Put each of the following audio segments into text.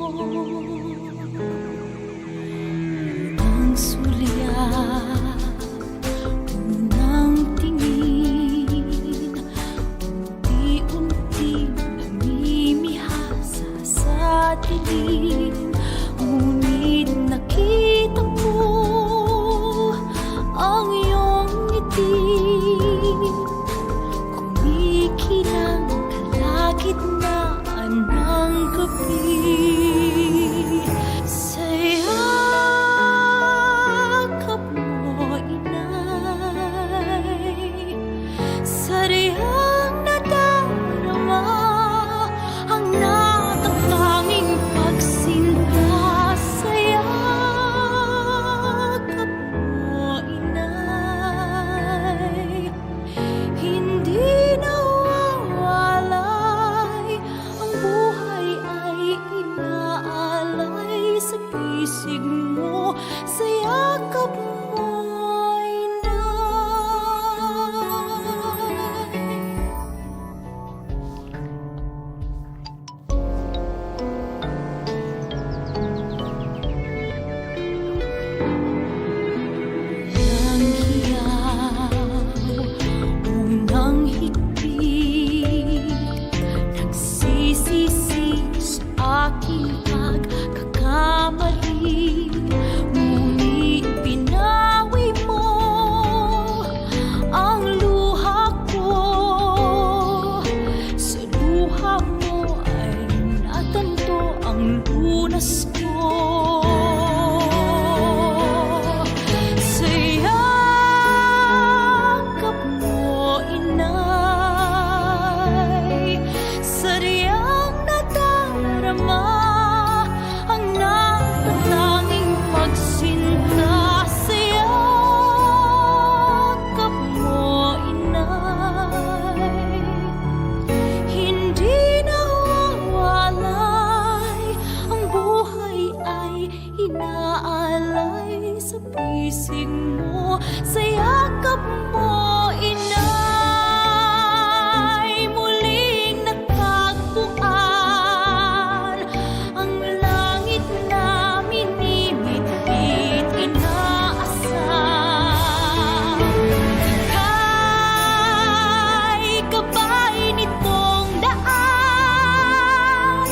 Unang sulyap, unang tingin, unti-unti namimihasa sa dilim. Ngunit nakita ko ang iyong ngiti, kumikinang kalagitnaan ng gabi. Sa yakap mo, inay, sadyang nadarama ang natatanging pagsinta. Sa yakap mo, inay, hindi nawawalay. Ang buhay ay inaalay sa bisig mo, sa yakap mo, inay. Unang hiyaw, unang higpit, nagsisisi sa aking pagkakamali. Ngunit pinawi mo ang luha ko. Sa luha mo ay natanto ang lunas ko. Sa yakap mo, inay, sadyang nadarama ang natatanging pagsinta. Sa yakap mo, inay, hindi nawawalay. Ang buhay ay inaalay sa bisig mo, sa yakap mo, inay. Muling natagpuan ang langit na minimithit, inaasam. Ika'y gabay nitong daan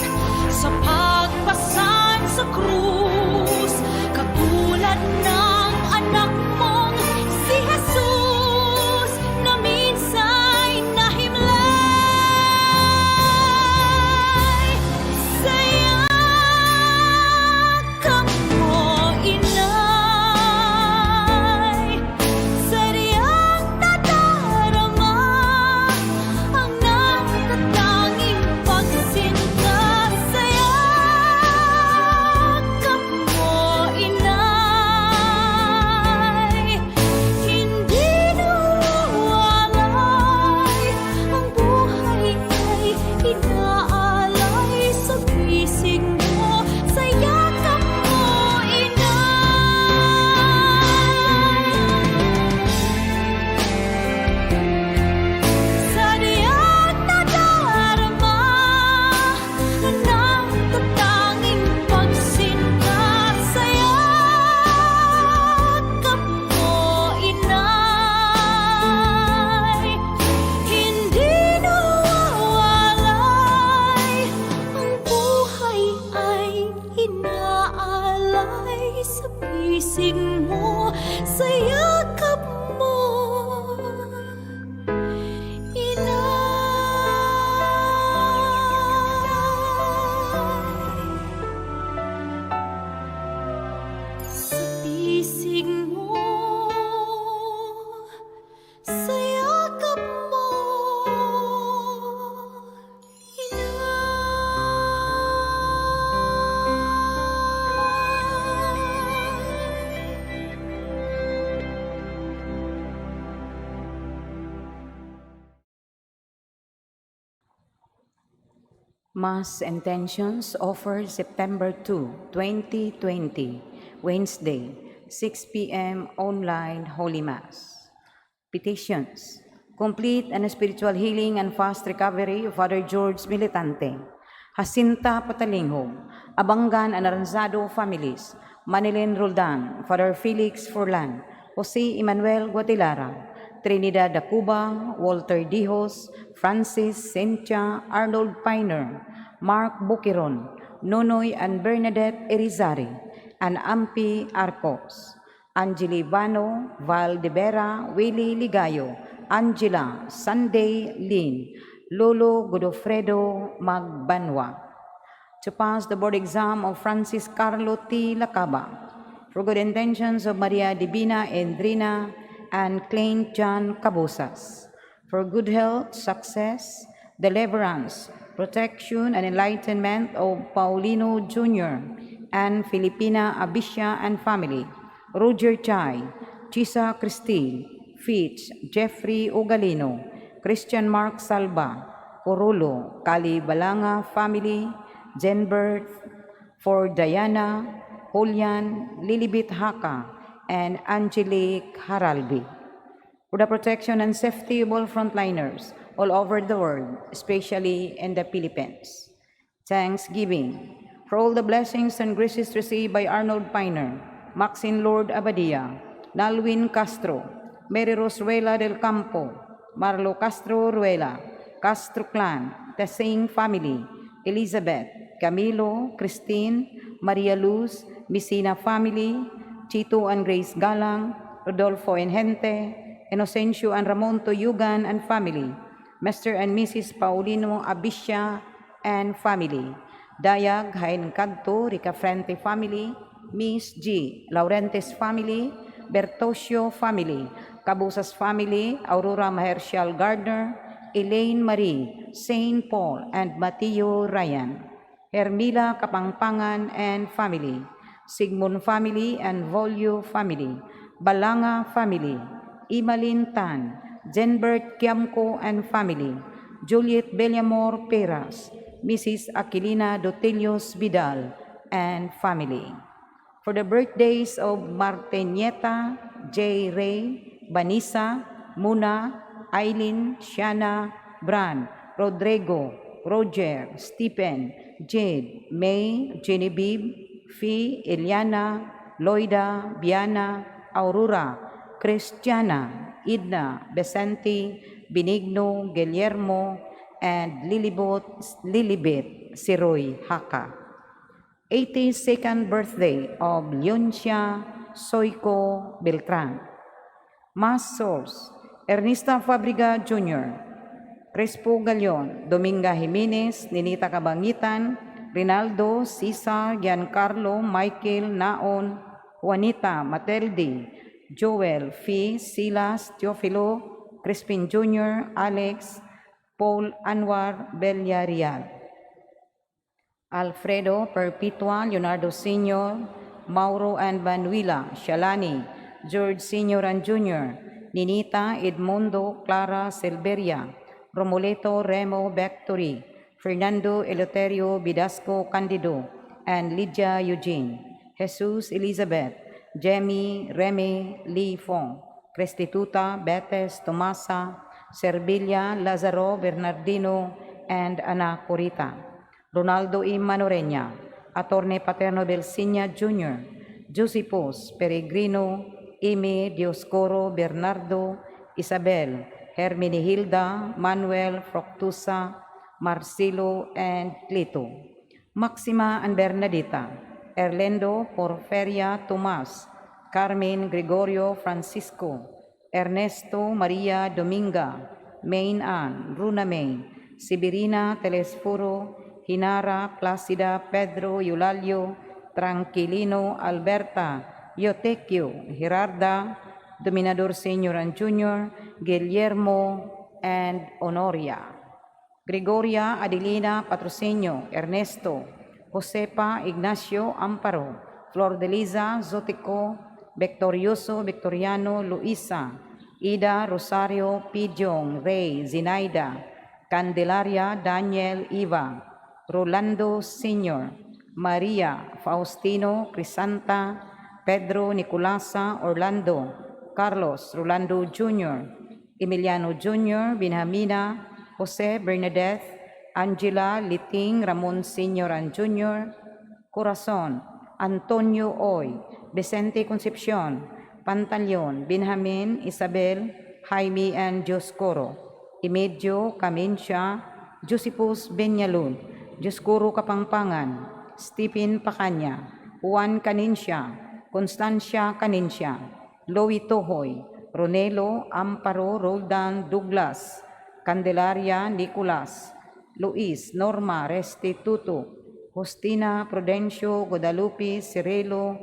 sa pagpasan sa krus, katulad ng anak mong si Jesus na minsa'y nahimlay. Sa yakap mo, inay, sadyang nadarama ang natatanging pagsinta. Sa yakap mo, inay, hindi nawawalay. Ang buhay ay inaalay sa bisig mo, sa yakap mo, inay. Sadyang nadarama ang natatanging pagsinta. Sa yakap mo, inay, hindi nawawalay. Ang buhay ay inaalay sa bisig mo, sa yakap mo, inay. Sa bisig mo, sa yakap mo, inay. Mass intentions offer September 2, 2020, Wednesday, 6 p.m. online Holy Mass. Petitions. Complete and spiritual healing and fast recovery of Father George Militante. Jacinta Patalinghog, Abanggan and Aranzado families, Manilin Roldan, Father Felix Furlan, Jose Emmanuel Guatilara, Trinidad Dacuba, Walter Dijos, Francis Cynthia, Arnold Piner, Mark Bukiron, Nonoy and Bernadette Irizarry, and Ampi Arcos, Angeli Vano, Val de Vera, Willie Ligayo, Angela, Sunday Lynn, Lolo Godofredo Magbanwa. To pass the board exam of Francis Carlo T. Lacaba, for good intentions of Maria Divina Endrina and Clint John Cabosas, for good health, success, deliverance, protection, and enlightenment of Paulino Jr. and Filipina Abisha and family, Roger Chai, Chisa Christine, Fitch, Jeffrey Ogalino, Christian Mark Salva, Corulo, Kali Balanga family, Jenbert, for Diana, Julian, Lilibit Haka, and Angelique Haralbi. For the protection and safety of all frontliners all over the world, especially in the Philippines. Thanksgiving for all the blessings and graces received by Arnold Piner, Maxine Lord Abadia, Nalwin Castro, Mary Rose Ruela del Campo, Marlo Castro Ruela, Castro Clan, Tessing Family, Elizabeth, Camilo, Christine, Maria Luz, Messina Family, Chito and Grace Galang, Rodolfo Engente, Inocencio and Ramon Toyugan and family, Mr. and Mrs. Paulino Abisha and family, Dayag Hain Kadto, Ricafrente family, Miss G. Laurentes family, Bertosio family, Cabusas family, Aurora Mahercial Gardner, Elaine Marie, Saint Paul, and Mateo Ryan, Hermila Kapangpangan and family, Sigmund family and Volio family, Balanga family, Imalin Tan, Jenbert Kiamco and family, Juliet Bellamor Peras, Mrs. Aquilina Dotelios Vidal and family. For the birthdays of Martinieta, J. Ray, Vanessa, Muna, Eileen, Shana, Bran, Rodrigo, Roger, Stephen, Jade, May, Genevieve, Fee, Eliana, Loida, Biana, Aurora, Christiana, Idna, Vicente, Benigno, Guillermo, and Lilibot, Lilibet, Siroy Haka. 82nd birthday of Leoncia Soico Beltran. Mass Source, Ernesta Fabriga Jr., Crespo Galion, Dominga Jimenez, Ninita Cabangitan, Rinaldo, Cesar, Giancarlo, Michael, Naon, Juanita, Matilde, Joel, Fee, Silas, Teofilo, Crispin Jr., Alex, Paul Anwar Villarreal. Alfredo Perpetua, Leonardo Sr., Mauro and Manuela, Shalani, George Sr. and Jr., Ninita, Edmundo, Clara Silveria, Romuleto Remo Victory, Fernando Eleuterio Vidasco Candido, and Lydia Eugene, Jesus Elizabeth, Jemmy Remy Lee Fong, Restituta Betes Tomasa, Servilla Lazaro Bernardino, and Ana Corita. Ronaldo E. Manoreña, Attorney Paterno Belsinia Jr., Josepos Peregrino, Amy Dioscoro Bernardo, Isabel, Hermenegilda, Manuel Fructusa, Marcelo, and Clito. Maxima and Bernadita, Erlendo Porferia Tomas, Carmen Gregorio Francisco, Ernesto Maria Dominga, Main Ann, Runa May, Sibirina Telesforo, Hinara Placida Pedro Eulalio, Tranquilino Alberta, Yotekio, Gerarda, Dominador Sr. and Jr., Guillermo, and Honoria. Gregoria Adelina Patrocinio, Ernesto, Josepa Ignacio Amparo, Flor de Liza Zotico, Victorioso Victoriano Luisa, Ida Rosario Pidjong, Ray Zinaida, Candelaria Daniel Eva, Rolando Sr., Maria Faustino Crisanta, Pedro Nicolasa Orlando, Carlos Rolando Jr., Emiliano Jr., Benjamina, Jose Bernadette, Angela Liting, Ramon Sr. and Jr., Corazon, Antonio Oy, Vicente Concepcion, Pantaleon, Benjamin, Isabel, Jaime and Dioscoro, Emilio Camencia, Josepus Benyalun, Dioscoro Kapangpangan, Stephen Pacanya, Juan Canencia, Constancia Canencia, Louis Tohoy, Ronelo Amparo Roldan Douglas, Candelaria Nicolas, Luis Norma Restituto, Justina Prudencio Guadalupe Cirilo,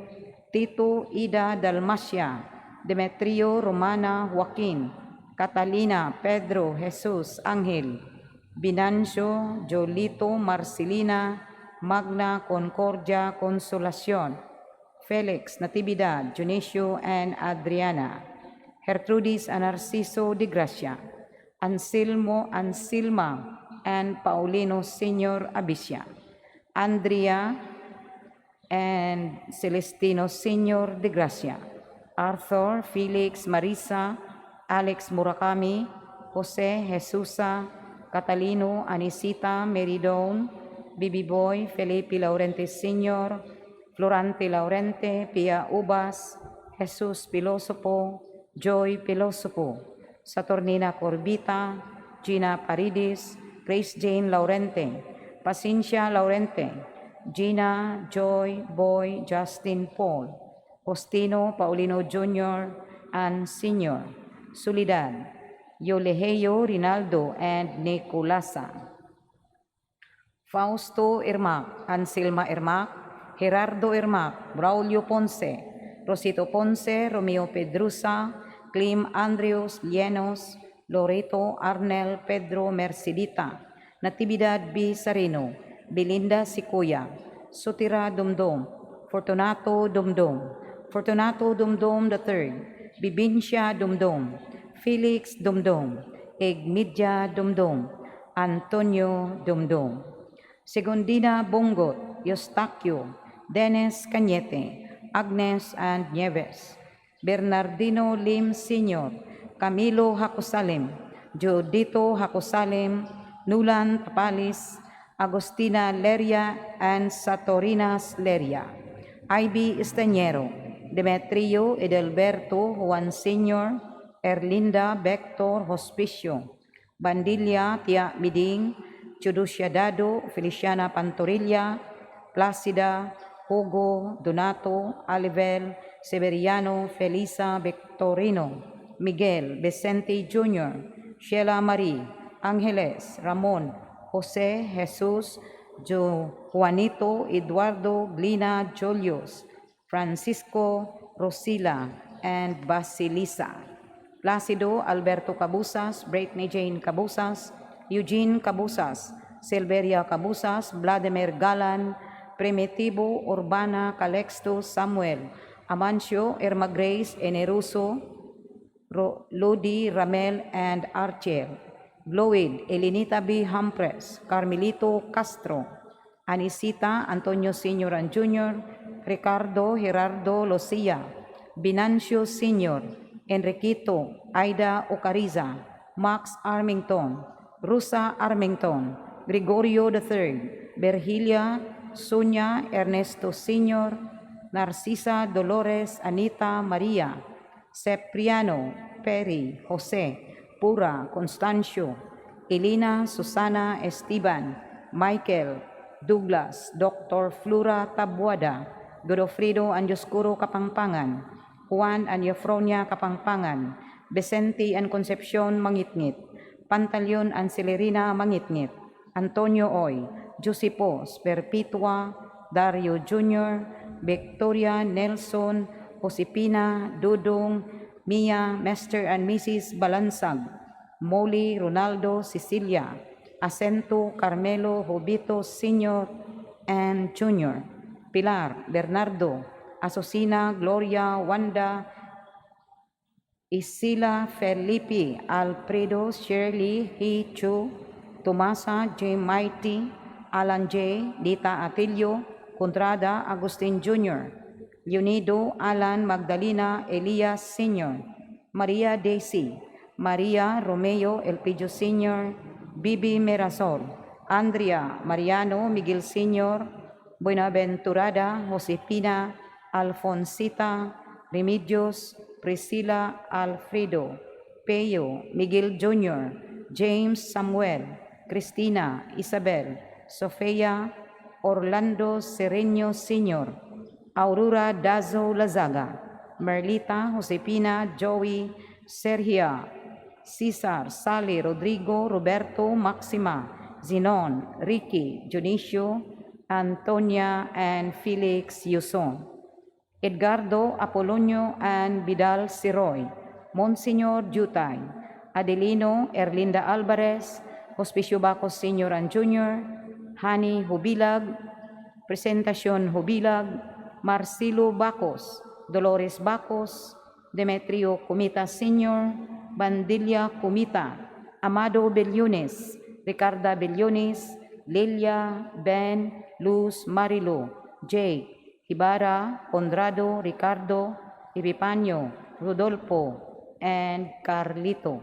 Tito Ida Dalmacia, Demetrio Romana Joaquin, Catalina Pedro Jesus Angel, Binancio Jolito Marcelina, Magna Concordia Consolacion, Felix Natividad, Dionisio and Adriana, Gertrudis and Narciso de Gracia, Anselmo Anselma and Paulino Senior Abisia, Andrea and Celestino Senior de Gracia, Arthur Felix Marisa, Alex Murakami, Jose Jesusa, Catalino Anisita Meridon, Bibi Boy Felipe Laurente Senior, Florante Laurente, Pia Ubas, Jesus Pilosopo, Joy Pilosopo, Saturnina Corbita, Gina Paridis, Grace Jane Laurente, Pacincia Laurente, Gina, Joy, Boy, Justin Paul, Faustino Paulino Jr. and Sr., Soledad, Yoleheo Rinaldo, and Nicolasa. Fausto Irmac, Anselma Irmac, Gerardo Irmac, Braulio Ponce, Rosito Ponce, Romeo Pedrusa, Clim Andrews Llenos, Loreto Arnel Pedro Mercedita, Natividad B. Sarino, Belinda Sikuya, Sutira Dumdum, Fortunato Dumdum, Fortunato Dumdum III, Bibincia Dumdum, Felix Dumdum, Egmidia Dumdum, Antonio Dumdum. Segundina Bongot, Eustaquio, Dennis Cañete, Agnes and Nieves, Bernardino Lim Sr., Camilo Hakusalim, Jodito Hakusalim, Nulan Tapalis, Agustina Leria and Satorinas Leria, Ivy Estañero, Demetrio Edelberto Juan Sr., Erlinda Vector Hospicio, Bandilla Tia Miding, Chudusia Dado, Feliciana Pantorilla, Placida, Hugo, Donato, Alivel, Severiano, Felisa Victorino, Miguel, Vicente Jr., Sheila Marie, Angeles, Ramon, Jose, Jesus, Jo, Juanito, Eduardo, Glina, Julius, Francisco, Rosila, and Basilisa. Placido Alberto Cabusas, Britney Jane Cabusas, Eugene Cabusas, Silveria Cabusas, Vladimir Galan, Primitivo Urbana Calexto Samuel, Amancio Irma Grace Eneruso, Lodi Ramel and Archer, Gloid Elenita B. Humphress, Carmelito Castro, Anisita Antonio Sr. and Jr., Ricardo Gerardo Lucia, Binancio Sr., Enriquito Aida Ocariza, Max Armington, Rusa Armington, Gregorio III, Bergilia Sonia Ernesto Sr., Narcisa Dolores Anita Maria, Cepriano Perry Jose, Pura Constancio, Elena Susana Esteban, Michael Douglas, Dr. Flora Tabuada, Godofredo Andioscuro Kapangpangan, Juan and Eufronia Kapangpangan, Vicente and Concepcion Mangitngit, Pantaleon and Celerina Mangitngit, Antonio Oy, Josepos Perpetua, Dario Jr., Victoria Nelson, Josepina Dudong, Mia, Mr. and Mrs. Balansag, Molly Ronaldo Cecilia, Asento Carmelo Jobito Sr. and Jr., Pilar Bernardo, Asusina Gloria Wanda, Isila Felipe, Alfredo Shirley He Chu, Tomasa J. Mighty, Alan J. Dita Atilio, Contrada Agustin Jr., Leonido Alan Magdalena Elias Sr., Maria Daisy, Maria Romeo Elpidio Sr., Bibi Mirasol, Andrea, Mariano, Miguel Sr., Buenaventurada, Josefina, Alfonsita, Remedios, Priscilla, Alfredo, Peyo, Miguel Jr., James Samuel, Cristina, Isabel, Sofia, Orlando Sereño Sr., Aurora Dazo Lazaga, Merlita, Josefina, Joey, Sergia, Cesar, Sally, Rodrigo, Roberto, Maxima, Zinon, Ricky, Dionisio, Antonia, and Felix Yuson. Edgardo Apolonio and Vidal Siroy, Monsignor Jutay, Adelino Erlinda Alvarez, Hospicio Bacos Sr. and Jr., Hani Hubilag, Presentacion Hubilag, Marcelo Bacos, Dolores Bacos, Demetrio Comita Sr., Bandilla Comita, Amado Bellones, Ricarda Bellones, Lilia, Ben, Luz, Marilo, Jake, Ibarra, Conrado, Ricardo, Epifanio, Rodolfo, and Carlito.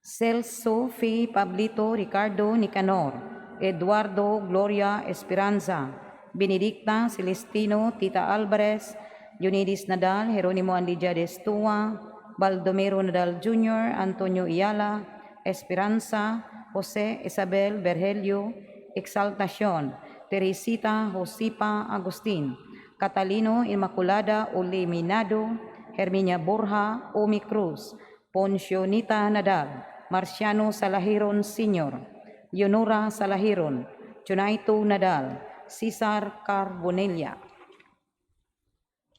Celso F. Pablito Ricardo Nicanor, Eduardo Gloria Esperanza, Benedicta Celestino Tita Alvarez, Eunice Nadal, Jeronimo Andidia Destua, Baldomero Nadal Jr., Antonio Iyala, Esperanza, Jose Isabel Bergelio, Exaltacion, Teresita Josipa Agustin, Catalino Inmaculada Uliminado, Herminia Borja Omi Cruz, Poncionita Nadal, Marciano Salahiron Sr., Leonora Salahiron, Junaito Nadal, Cesar Carbonella,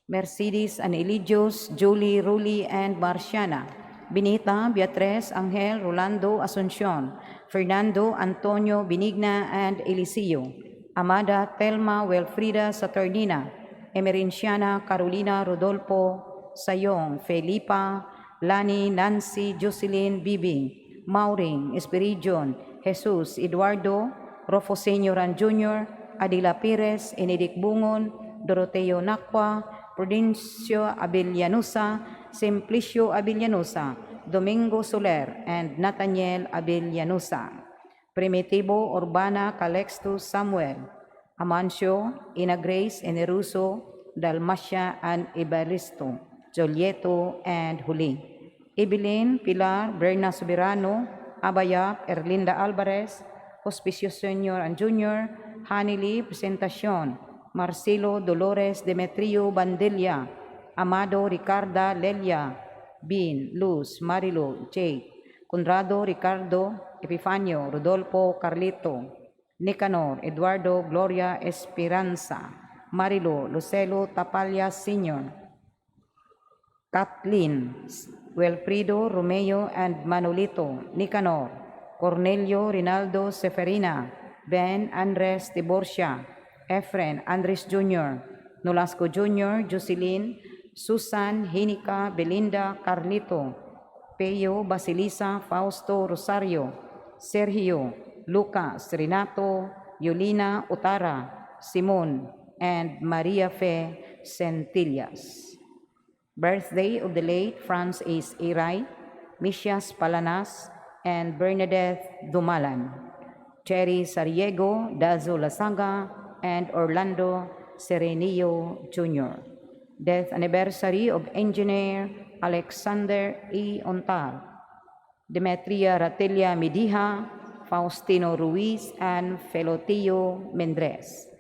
Mercedes and Eligios, Julie, Ruli, and Marciana, Benita, Beatriz, Angel, Rolando, Asuncion, Fernando, Antonio, Benigna, and Eliseo, Amada, Telma, Wilfrida, Saturnina, Emerenciana, Carolina, Rodolfo, Sayong, Felipa, Lani, Nancy, Jocelyn, Bibi, Maureen, Espiridion, Jesus, Eduardo, Rofo Sr. and Jr., Adila Perez, Enedic Bungon, Doroteo Nakwa, Prudencio Abelianusa, Simplicio Abelianusa, Domingo Soler, and Nathaniel Abelianusa. Primitivo Urbana Calexto Samuel, Amancio, Ina Grace, Eneruso, Dalmacia, and Evaristo, Jolieto, and Huli. Evelyn, Pilar, Berna Soberano, Abayap, Erlinda Alvarez, Hospicio Sr. and Jr., Hanili Presentacion, Marcelo Dolores Demetrio Bandilla, Amado Ricarda Lelia, Bin, Luz, Marilo, Jake, Conrado Ricardo Epifanio, Rodolfo Carlito, Nicanor, Eduardo Gloria Esperanza, Marilo Lucelo Tapalia Sr., Kathleen, Wilfredo Romeo and Manolito, Nicanor, Cornelio Rinaldo Seferina, Ben Andres Tiborcia, Efren Andres Jr., Nolasco Jr., Jocelyn, Susan, Hinika, Belinda, Carlito, Peyo, Basilisa, Fausto, Rosario, Sergio, Lucas, Renato, Yulina, Otara, Simon, and Maria Fe Centillas. Birthday of the late Franz A. Iray, Misias Palanas, and Bernadette Dumalan, Cherry Sariego, Dazo Lasaga, and Orlando Serenillo Jr. Death anniversary of engineer Alexander E. Ontal, Demetria Ratelia Mediha, Faustino Ruiz, and Felotio Mendrez.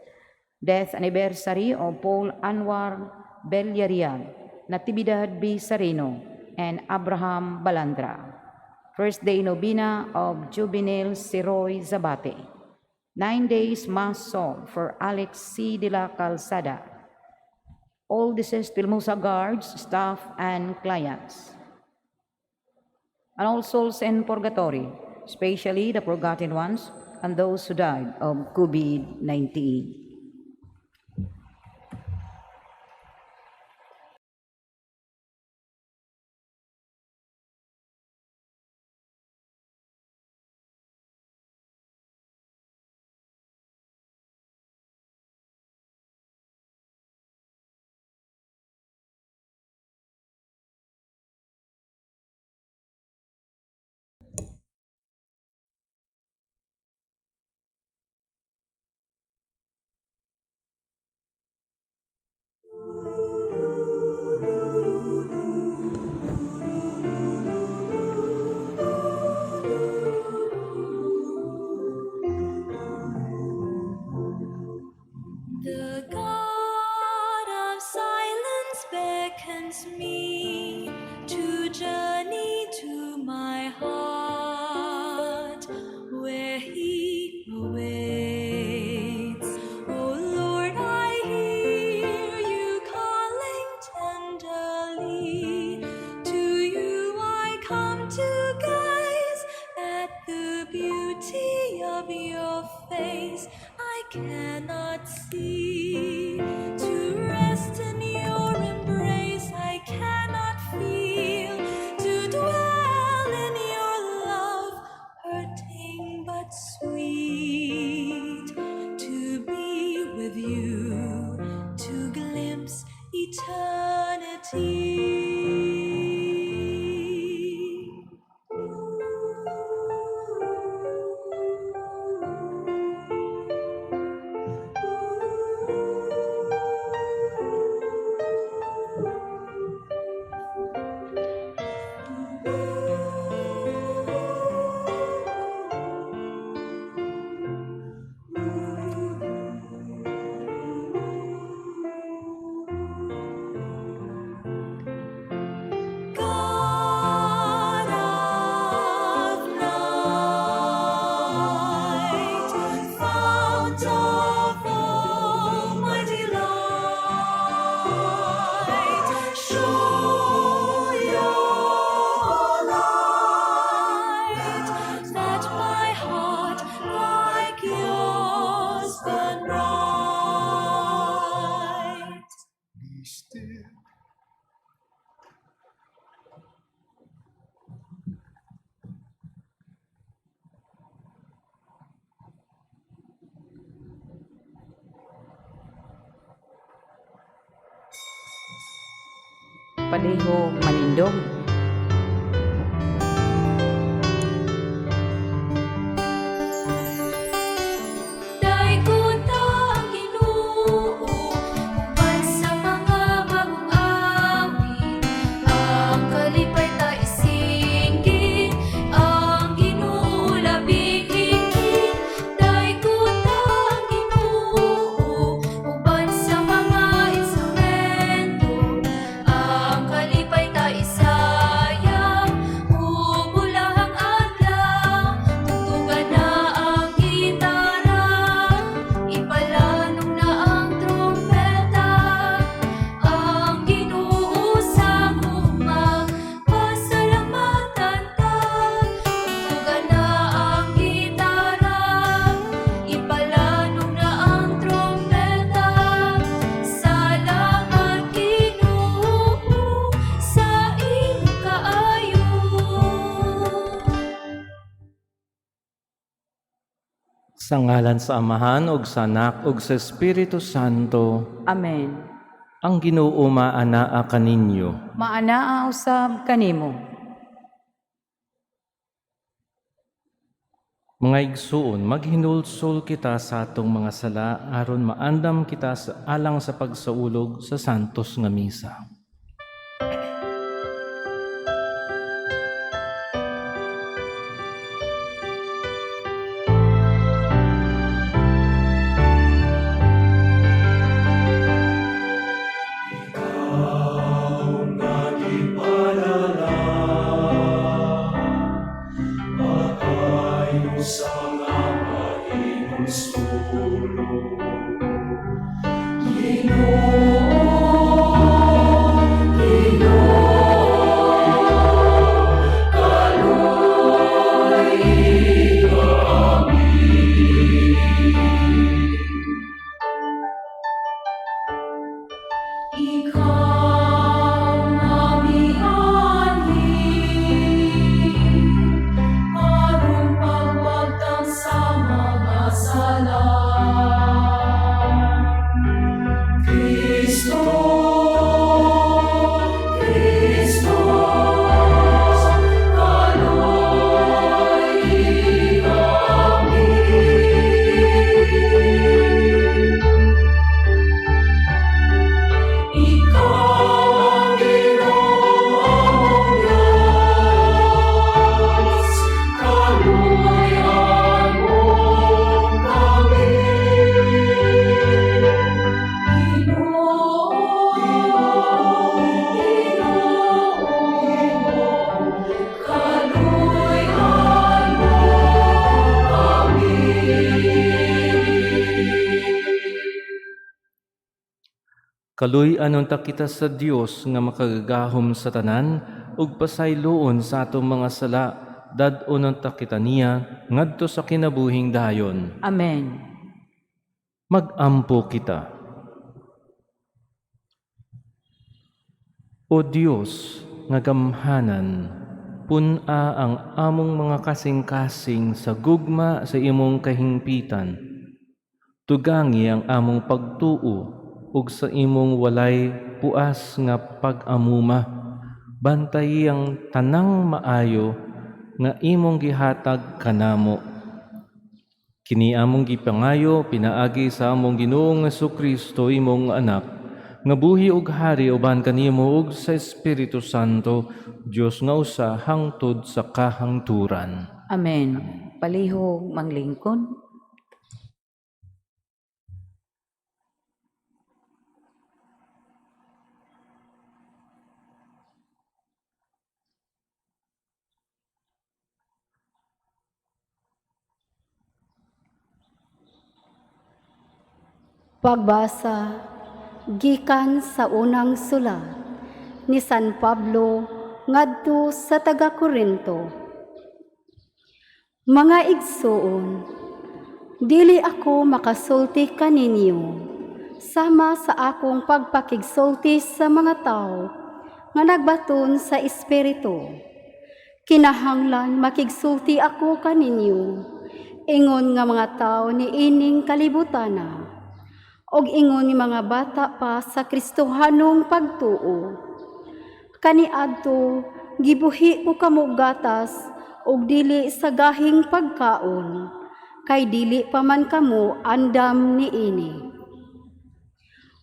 Death anniversary of Paul Anwar Bellarial, Natividad B. Sarino, and Abraham Balandra. First day novena of Juvenil Siroy Zabate. 9 days mass song for Alex C. de la Calzada. All deceased Filmusa guards, staff, and clients. And all souls in purgatory, especially the forgotten ones and those who died of COVID-19. Beckons me to journey to my heart where He awaits. Oh Lord, I hear you calling tenderly. To you I come to gaze at the beauty of your face. I cannot see to rest in your embrace. I cannot feel to dwell in your love, hurting but sweet. To be with you, to glimpse eternity. God of night, fount of almighty light, show your light that my heart like yours burn bright. Be still. Palihog manindog. Daygon ta ang Ginoo uban sa mga bagong awit. Ang kalipay ta isinggit, ang Ginoo labing higit. Daygon ta ang Ginoo uban sa mga instrumento. Ang kalipay ta isayaw ug ulahang adlaw. Tugtugan na ang gitara, ipalanong na ang trumpeta. Ang Ginoo sa gugma, pasalamatan ta. Tugtugan na ang gitara, ipalanong na ang trumpeta. Salamat, Ginoo, sa imong kaayo. Sa ngalan sa Amahan ug sa Anak ug sa Espiritu Santo. Amen. Ang Ginoo maanaa kaninyo. Maanaa usab kanimo. Mga igsuon, maghinulsol kita sa atong mga sala aron maandam kita sa alang sa pagsaulog sa santos nga misa. Ikaw nagipalala, Maayo sa mga maimong sulong. Ginoo, Ginoo, kaloy kami. Ikaw namianhi aron pagwagtang sa mga sala. Kristo, Kristo, kaloy kami. Ikaw ang Ginoo among Diyos, kaluoyan mo kami. Ginoo, Kaluy-an unta kita sa Dios nga makagagahom sa tanan ug pasayloon sa atong mga sala, dad-on unta kita niya ngadto sa kinabuhing dayon. Amen. Mag-ampo kita. O Dios nga gamhanan, pun-a ang among mga kasing-kasing sa gugma sa imong kahingpitan. Tugangi ang among pagtuo ug sa imong walay puas nga pag-amuma. Bantayi ang tanang maayo nga imong gihatag kanamo. Kini among gipangayo pinaagi sa among Ginoong Kristo, imong anak, nga buhi ug hari uban kanimo ug sa Espiritu Santo, Dios nga usa hangtod sa kahangturan. Amen. Palihog manglingkod. Pagbasa gikan sa unang sulat ni San Pablo ngadto sa taga-Korinto. Mga igsuon, dili ako makasulti kaninyo sama sa akong pagpakigsulti sa mga tao nga nagbaton sa espiritu. Kinahanglan makigsulti ako kaninyo ingon nga mga tao niining kalibutana og ingon ni mga bata pa sa Kristohanong pagtuo. Kaniadto gibuhi ko kamo gatas og dili sa gahing pagkaon, kay dili pa man kamo andam niini.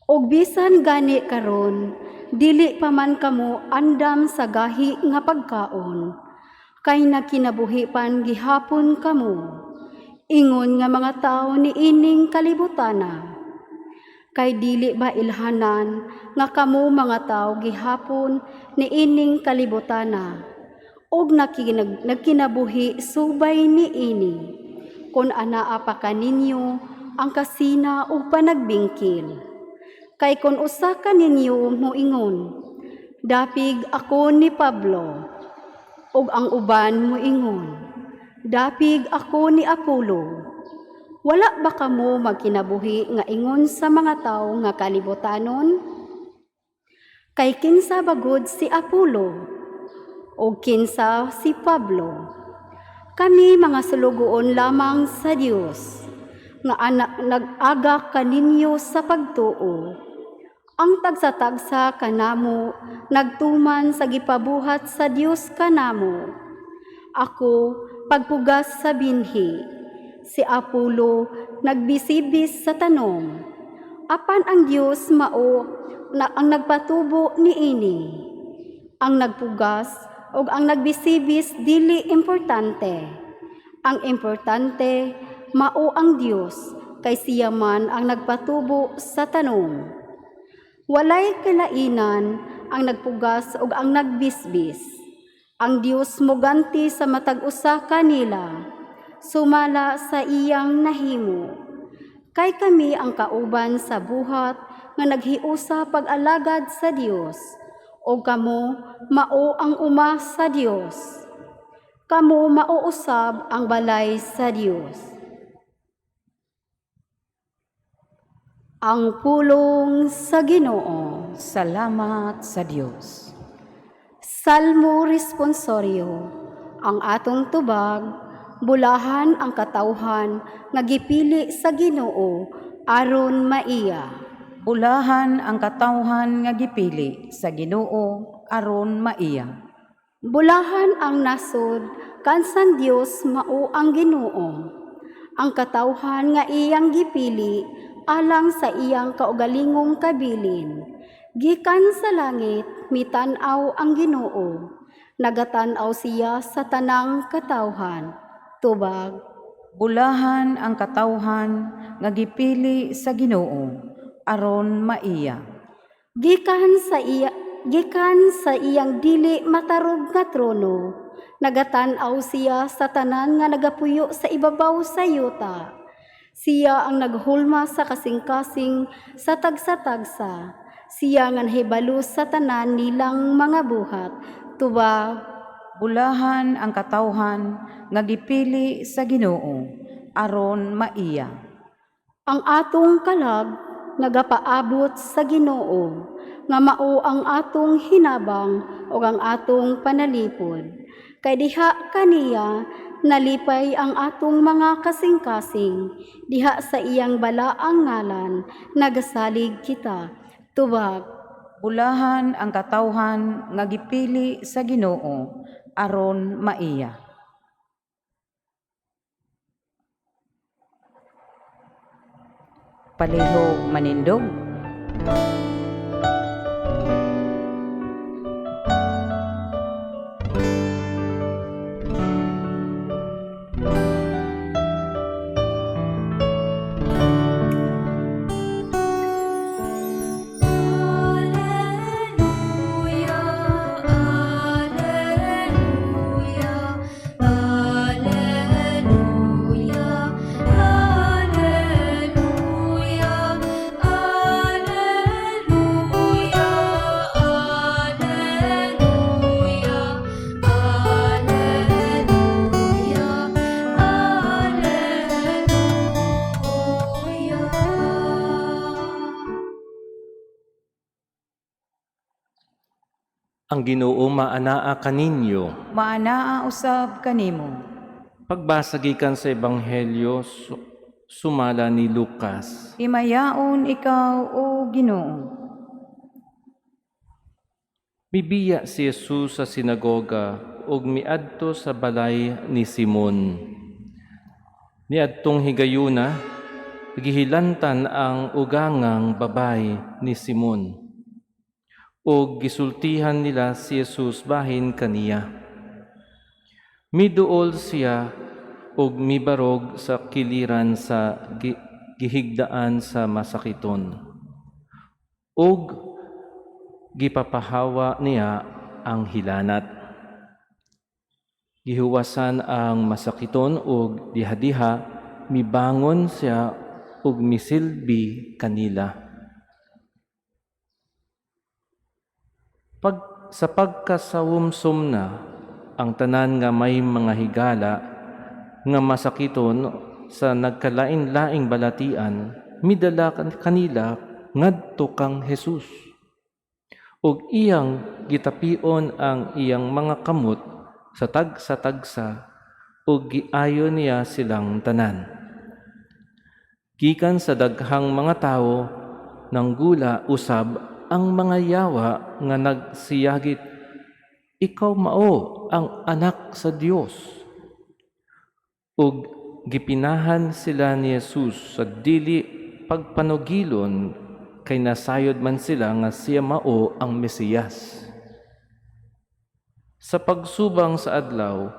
Og bisan gani karon, dili pa man kamo andam sa gahi nga pagkaon, kay nagkinabuhi pan gihapon kamo, ingon nga mga tawo niining kalibutana. Kay dili ba ilhanan nga kamo mga tawo gihapon niining kalibutana, og nagkinabuhi subay niini, kon anaa pa kaninyo ang kasina ug panagbingkil. Kay kon usa kaninyo moingon, "Dapig ako ni Pablo," ug ang uban moingon, "Dapig ako ni Apollo," wala ba kamo magkinabuhi nga ingon sa mga tawo nga kalibutanon? Kay kinsa bagod si Apollo o kinsa si Pablo? Kami mga sulugoon lamang sa Dios nga anak nag-aga kaninyo sa pagtuo. Ang tagsa-tagsa kanamo nagtuman sa gipabuhat sa Dios kanamo. Ako pagpugas sa binhi, si Apollo nagbisibis sa tanom. Apan ang Dios mao na ang nagpatubo niini. Ang nagpugas ug ang nagbisibis dili importante. Ang importante mao ang Dios, kay siya man ang nagpatubo sa tanom. Walay kalainan ang nagpugas ug ang nagbisbis. Ang Dios moganti sa matag usa kanila, sumala sa iyang nahimo. Kay kami ang kauban sa buhat nga naghiusa pag-alagad sa Dios, o kamo mao ang uma sa Dios. Kamo mao usab ang balay sa Dios. Ang pulong sa Ginoo. Salamat sa Dios. Salmo Responsorio. Ang atong tubag, bulahan ang katawhan nga gipili sa Ginoo aron maiya. Bulahan ang katawhan nga gipili sa Ginoo aron maiya. Bulahan ang nasod kansang Dios mao ang Ginoo. Ang katawhan nga iyang gipili alang sa iyang kaugalingong kabilin. Gikan sa langit mitan-aw ang Ginoo. Nagatan-aw siya sa tanang katawhan. Tubag. Bulahan ang katawhan nga gipili sa Ginoo aron maiya. Gikan sa iyang dili matarog nga trono, nagatan-aw siya sa tanan nga nagapuyo sa ibabaw sa yuta. Siya ang naghulma sa kasing-kasing sa tagsa-tagsa. Siya nga nahibalo sa tanan nilang mga buhat. Tubag. Bulahan ang katawhan nga gipili sa Ginoo aron maiya. Ang atong kalag nagapaabot sa Ginoo nga mao ang atong hinabang ug ang atong panalipod. Kay diha kaniya nalipay ang atong mga kasing-kasing, diha sa iyang balaang ngalan nagasalig kita. Tubag. Bulahan ang katawhan nga gipili sa Ginoo aron maiya. Palihog manindog. Alleluia, Alleluia, Alleluia, Alleluia, Alleluia, Alleluia, Alleluia, Alleluia. Ang Ginoo maanaa kaninyo. Maanaa usab kanimo. Pagbasa gikan sa Ebanghelyo sumala ni Lucas. Himayaon ikaw, o Ginoo. Mibiya si Jesus sa sinagoga ug miadto sa balay ni Simon. Niadtong higayuna, gihilantan ang ugangang babay ni Simon. Ug gisultihan nila si Jesus bahin kaniya. Miduol siya ug mibarog sa kiliran sa gihigdaan sa masakiton. Ug gipapahawa niya ang hilanat. Gihuwasan ang masakiton ug diha-diha mibangon siya ug misilbi kanila. Sa pagkasawumsum na ang tanan nga may mga higala nga masakiton sa nagkalain-laing balatian, midala kanila ngadto kang Jesus. Ug iyang gitapion ang iyang mga kamot sa tagsa-tagsa ug giayo niya silang tanan. Gikan sa daghang mga tawo, nanggula usab ang mga yawa nga nagsiyagit, "Ikaw mao ang anak sa Dios." Ug gipinahan sila ni Jesus sa dili pagpanugilon, kay nasayod man sila nga siya mao ang Mesiyas. Sa pagsubang sa adlaw,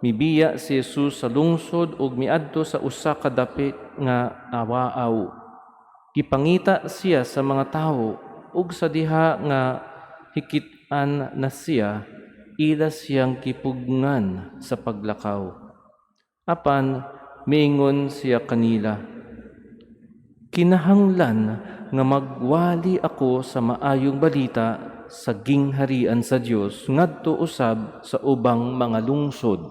mibiya si Jesus sa lungsod ug miadto sa usa ka dapit nga awaaw. Gipangita siya sa mga tawo, ug sa diha nga hikit-an na siya, ila siyang gipugngan sa paglakaw. Apan miingon siya kanila, "Kinahanglan nga magwali ako sa maayong balita sa gingharian sa Dios ngadto usab sa ubang mga lungsod.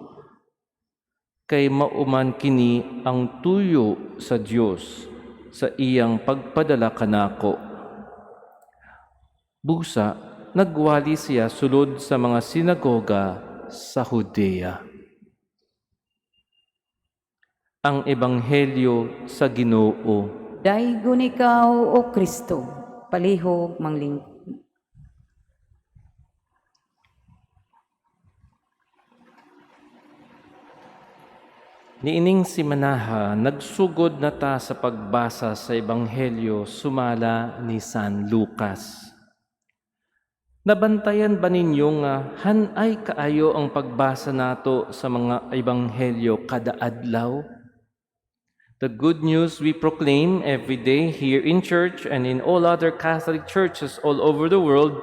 Kay mao man kini ang tuyo sa Dios sa iyang pagpadala kanako." Busa, nagwali siya sulod sa mga sinagoga sa Judea. Ang Ebanghelyo sa Ginoo. Daygon ikaw, o Kristo. Palihog manglingkod. Niining simanaha, nagsugod na ta sa pagbasa sa Ebanghelyo sumala ni San Lucas. Nabantayan ba ninyo nga hanay kaayo ang pagbasa nato sa mga Ebanghelyo kada adlaw? The good news we proclaim every day here in church and in all other Catholic churches all over the world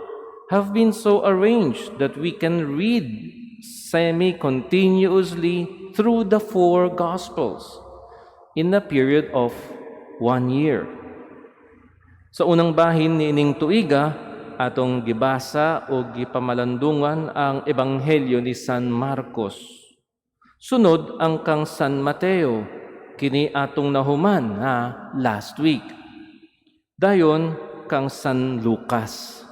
have been so arranged that we can read semi-continuously through the four Gospels in a period of 1 year. Sa unang bahin niining tuiga, atong gibasa o gipamalandungan ang Ebanghelyo ni San Marcos. Sunod ang kang San Mateo, kini atong nahuman ha last week. Dayon kang San Lucas.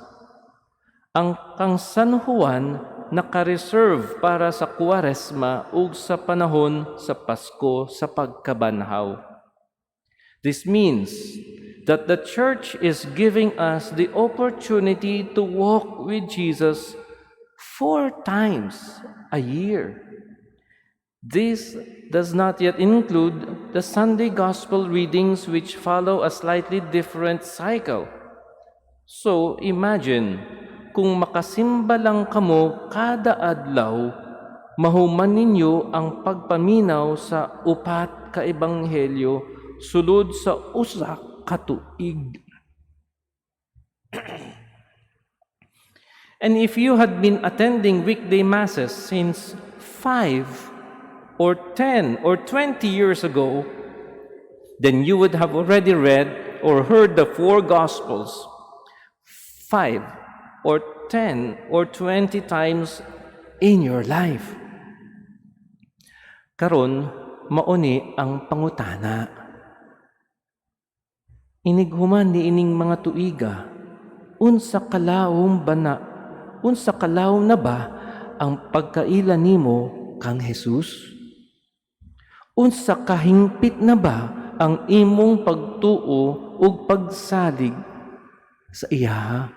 Ang kang San Juan naka-reserve para sa Kuwaresma ug sa panahon sa Pasko sa pagkabanhaw. This means that the Church is giving us the opportunity to walk with Jesus four times a year. This does not yet include the Sunday Gospel readings, which follow a slightly different cycle. So imagine, kung makasimba lang kamo kada adlaw, mahuman ninyo ang pagpaminaw sa upat ka ebanghelyo sulod sa usa ka tuig. And if you had been attending weekday masses since 5 or 10 or 20 years ago, then you would have already read or heard the four Gospels 5 or 10 or 20 times in your life. Karon, mao ni ang pangutana. Inighuman niining mga tuiga, unsa kalawom ba na, unsa kalawom na ba ang pagkaila nimo kang Jesus? Unsa kahingpit na ba ang imong pagtuo ug pagsalig sa iya?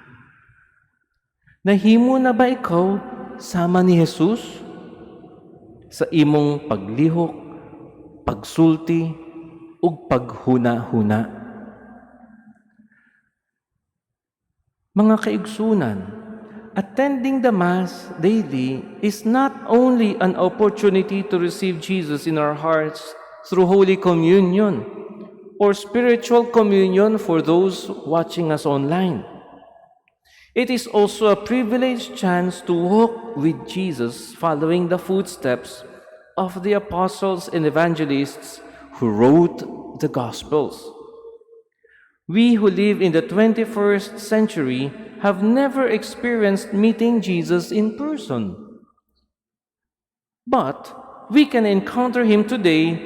Nahimo na ba ikaw sama ni Jesus sa imong paglihok, pagsulti ug paghuna-huna? Mga kaigsunan, attending the Mass daily is not only an opportunity to receive Jesus in our hearts through Holy Communion or spiritual communion for those watching us online. It is also a privileged chance to walk with Jesus, following the footsteps of the apostles and evangelists who wrote the Gospels. We who live in the 21st century have never experienced meeting Jesus in person. But we can encounter him today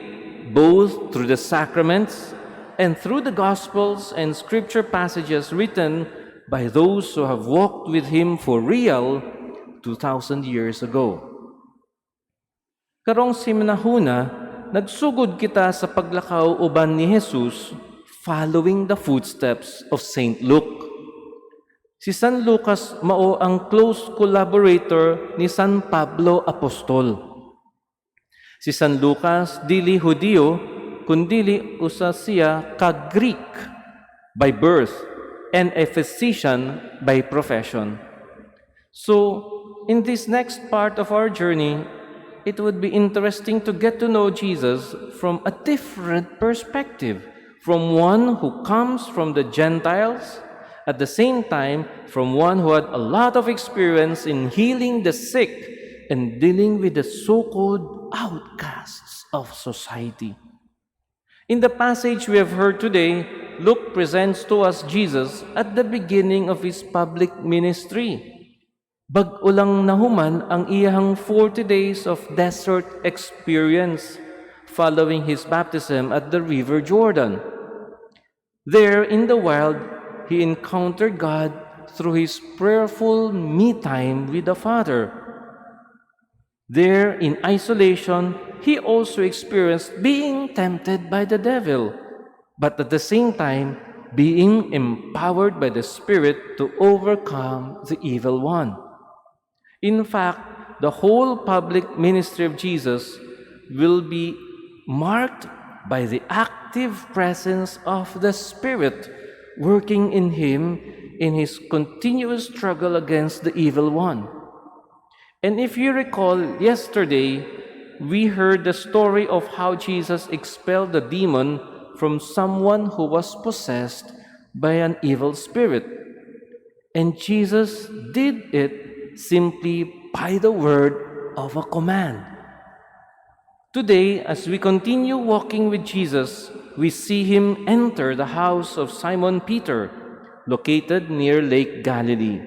both through the sacraments and through the Gospels and scripture passages written by those who have walked with him for real 2,000 years ago. Karong semanahuna, nagsugod kita sa paglakaw uban ni Jesus, following the footsteps of Saint Luke. Si San Lucas mao ang close collaborator ni San Pablo Apostol. Si San Lucas dili Hudiyo, kundili usa siya ka Greek by birth and a physician by profession. So, in this next part of our journey, it would be interesting to get to know Jesus from a different perspective, from one who comes from the Gentiles, at the same time, from one who had a lot of experience in healing the sick and dealing with the so called outcasts of society. In the passage we have heard today, Luke presents to us Jesus at the beginning of his public ministry. Bag-o lang nahuman ang iyahang 40 days of desert experience following his baptism at the River Jordan. There in the wild, he encountered God through his prayerful me time with the Father. There in isolation, he also experienced being tempted by the devil, but at the same time, being empowered by the Spirit to overcome the evil one. In fact, the whole public ministry of Jesus will be marked by the active presence of the Spirit working in him in his continuous struggle against the evil one. And if you recall, yesterday we heard the story of how Jesus expelled the demon from someone who was possessed by an evil spirit. And Jesus did it simply by the word of a command. Today, as we continue walking with Jesus, we see him enter the house of Simon Peter. located near Lake Galilee.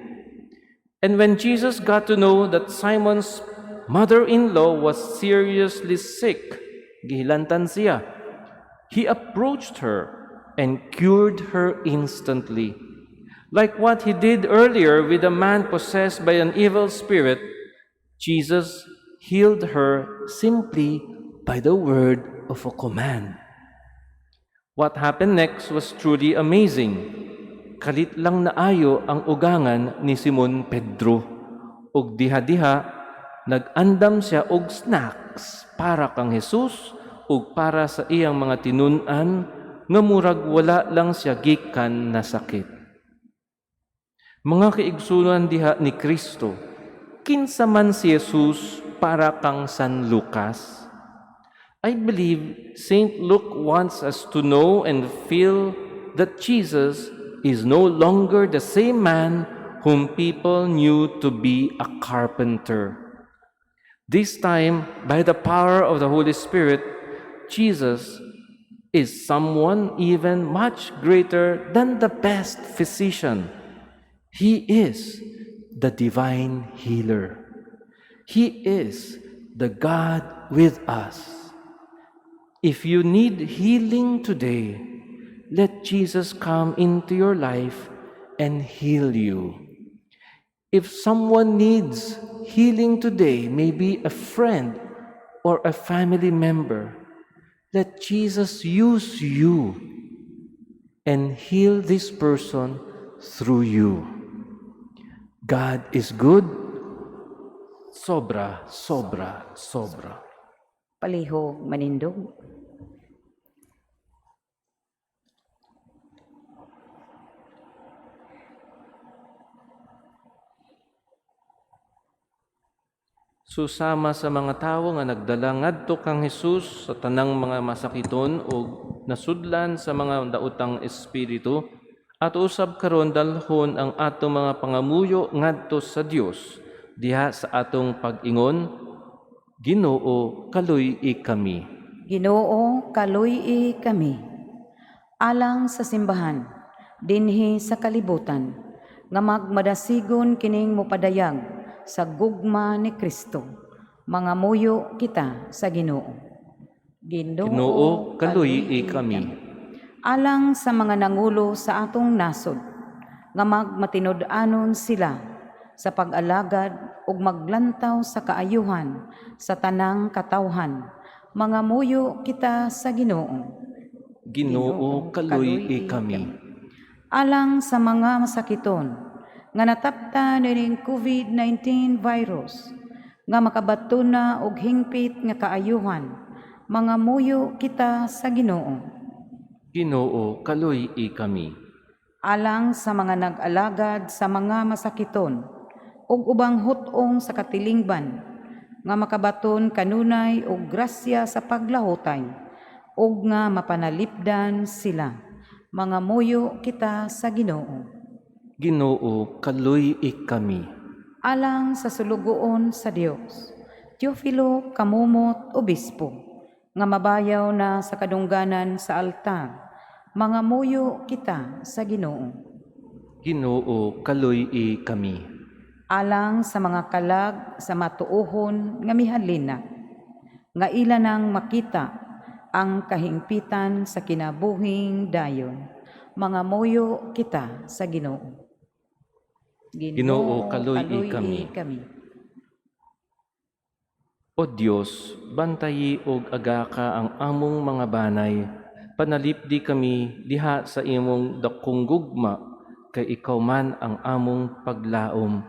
And when Jesus got to know that Simon's mother-in-law was seriously sick, gihilantan siya, he approached her and cured her instantly. Like what he did earlier with a man possessed by an evil spirit, Jesus healed her simply by the word of a command. What happened next was truly amazing. Kalit lang naayo ang ugangan ni Simon Pedro. Ug diha-diha nag-andam siya og snacks para kang Jesus ug para sa iyang mga tinun-an nga murag wala lang siya gikan na sakit. Mga kaigsunan diha ni Kristo, kinsa man si Jesus para kang San Lucas? I believe St. Luke wants us to know and feel that Jesus is no longer the same man whom people knew to be a carpenter. This time, by the power of the Holy Spirit, Jesus is someone even much greater than the best physician. He is the divine healer. He is the God with us. If you need healing today, let Jesus come into your life and heal you. If someone needs healing today, maybe a friend or a family member, let Jesus use you and heal this person through you. God is good. Sobra, sobra, sobra. Palihog manindog. Susama sa mga tawo nga nagdala ngadto kang Hesus sa tanang mga masakiton ug nasudlan sa mga daotang espiritu, ato usab karon dalhon ang atong mga pangamuyo ngadto sa Dios diha sa atong pag-ingon, Ginoo, kaluy-i kami. Ginoo, kaluy-i kami. Alang sa simbahan, dinhi sa kalibutan, nga magmadasigon kining mopadayag sa gugma ni Kristo. Mangamuyo kita sa Ginoo. Ginoo, Ginoo, kaluy-i kami. Alang sa mga nangulo sa atong nasod, nga magmatinud-anon sila sa pag-alagad ug maglantaw sa kaayuhan sa tanang katawhan. Mangamuyo kita sa Ginoo. Ginoo, kaluy-i kami. Alang sa mga masakiton nga natapta nining COVID-19 virus, nga makabato na og hingpit nga kaayuhan, mangamuyo kita sa Ginoo. Ginoo, kaluy-i kami. Alang sa mga nag-alagad sa mga masakiton ug ubang hut-ong sa katilingban nga makabaton kanunay og grasya sa paglahutay ug nga mapanalipdan sila, mangamuyo kita sa Ginoo. Ginoo, kaluy-i kami. Alang sa sulugoon sa Dios, Teofilo Camomot, Obispo, nga mabayaw na sa kadungganan sa altar, mangamuyo kita sa Ginoo. Ginoo, kaluy-i kami. Alang sa mga kalag sa matuohon nga mihalina, nga ila nang makita ang kahingpitan sa kinabuhing dayon, mangamuyo kita sa Ginoo. Ginoo, kaluy-i kami. Kami. O Dios, bantayi og agaka ang among mga banay. Panalipdi kami diha sa imong dakong gugma, kay ikaw man ang among paglaom.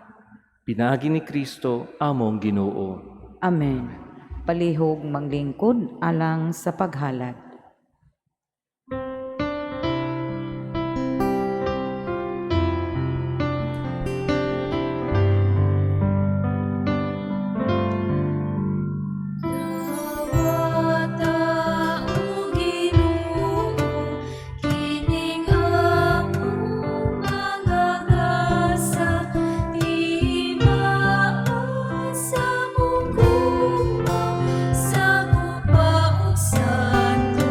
Pinaagi ni Kristo among Ginoo. Amen. Palihog manglingkod alang sa paghalad. Dawata, O Ginoo, kining among mga gasa, timaan sa among gugma, sa guba ug santo.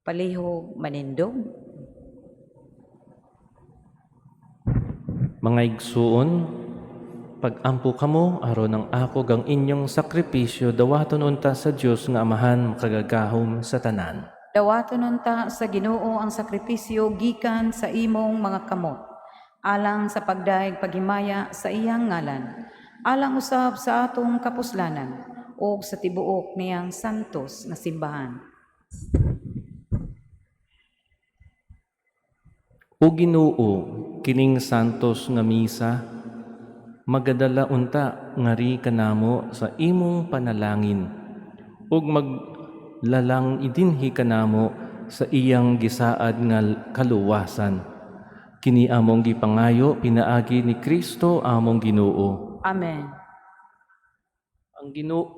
Palihog manindog. Mga igsuon, pag-ampo kamo aron ang ako gang inyong sakripisyo dawaton unta sa Dios nga Amahan makagagahom sa tanan. Dawaton unta sa Ginoo ang sakripisyo gikan sa imong mga kamot, alang sa pagdayeg paghimaya sa iyang ngalan, alang usab sa atong kapuslanan ug sa tibuok niyang santos nga simbahan. O Ginoo, kining santos nga misa magadala unta ngari kanamo sa imong panalangin ug maglalang idinhi kanamo sa iyang gisaad nga kaluwasan. Kini among gipangayo pinaagi ni Kristo among Ginoo. Amen.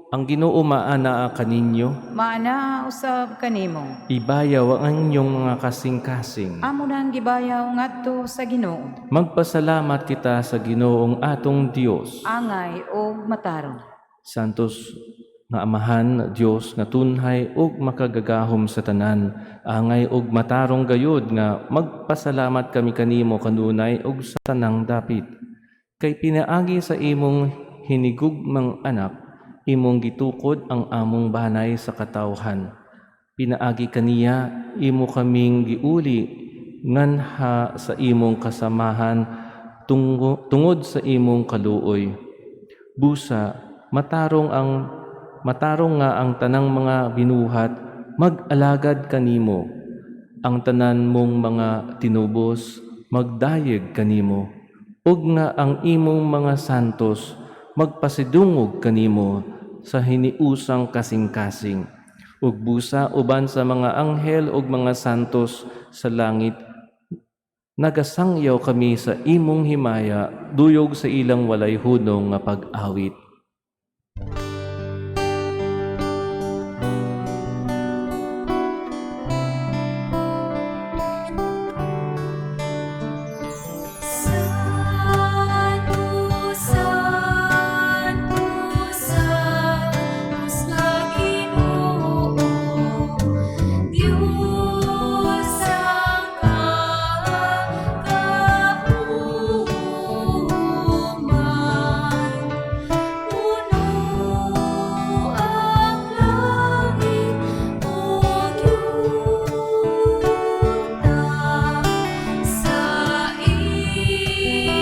Ang Ginoo maanaa kaninyo, Maana usab kanimo. ibayaw ang inyong mga kasing-kasing. Amo nang gibayaw ngadto sa Ginoo, Magpasalamat kita sa Ginoong atong Dios. angay ug matarong. Santos nga Amahan, Dios nga tunhay ug makagagahom sa tanan, angay ug matarong gayud nga magpasalamat kami kanimo kanunay ug sa tanang dapit. Kay pinaagi sa imong hinigugmang anak, imong gitukod ang among banay sa katawhan. Pinaagi kaniya imo kaming giuli nganha sa imong kasamahan tungod sa imong kaluoy. Busa, matarong nga ang tanang mga binuhat mag-alagad kanimo. Ang tanan mong mga tinubos magdayeg kanimo. Ug nga ang imong mga santos magpasidungog kanimo sa hiniusang kasing-kasing. Ug busa uban sa mga anghel ug mga santos sa langit, nagasangyaw kami sa imong himaya, duyog sa ilang walay hunong nga pag-awit. Santo, Santo, Santos nga Ginoo, Diyos ang kakauman. Puno ang langit ug yuta sa imong himaya.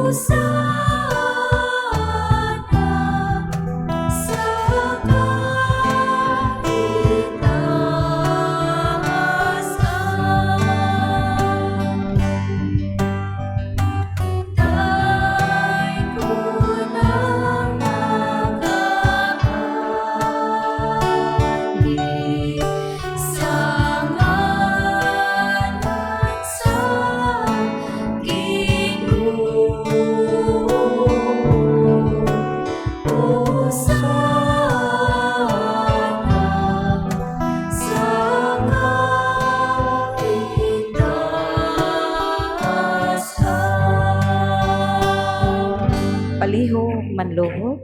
Hosana sa kaitaasan. Daytolang nagaagi sa ngalan sa Ginoo. Hosana sa kaitaasan. Palihog manluhod.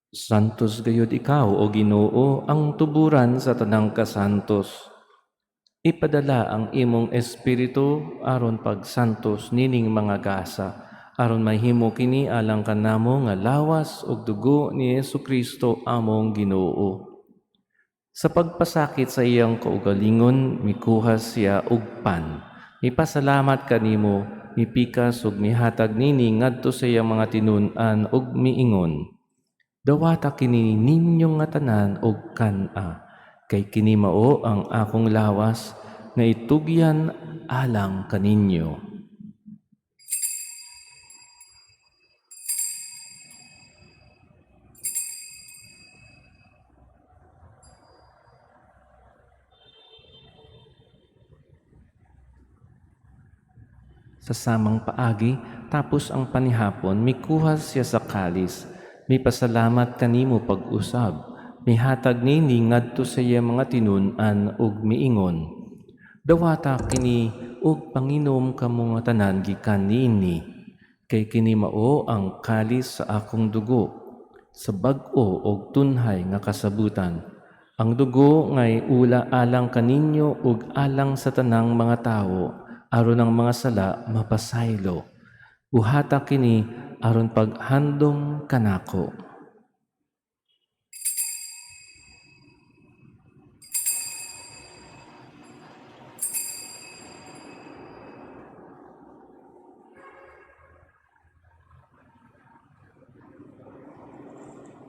Santos gayud ikaw, o Ginoo, ang tuburan sa tanang kasantos. Ipadala ang imong espiritu aron pagsantos nining mga gasa, aron mahimo kini alang kanamo nga lawas ug dugo ni Hesukristo among Ginoo. Sa pagpasakit sa iyang kaugalingon, mikuha siya og pan. Mipasalamat kanimo, mipikas ug mihatag nini ngadto sa iyang mga tinun-an ug miingon: "Dawata kini ninyong nga tanan og kan-a, kay kini mao ang akong lawas nga itugyan alang kaninyo." Sa samang paagi, tapos ang panihapon, mikuha siya sa kalis. Mipasalamat kanimo pag-usab. Mihatag nini ngadto sa iya mga tinun-an ug miingon: "Dawata kini ug panginom kamo nga tanan gikan niini. Kay kini mao ang kalis sa akong dugo, sa bag-o og tunhay nga kasabutan. Ang dugo ngay ula alang kaninyo ug alang sa tanang mga tawo, aron ang mga sala mapasaylo. Buhata kini aron paghandom kanako.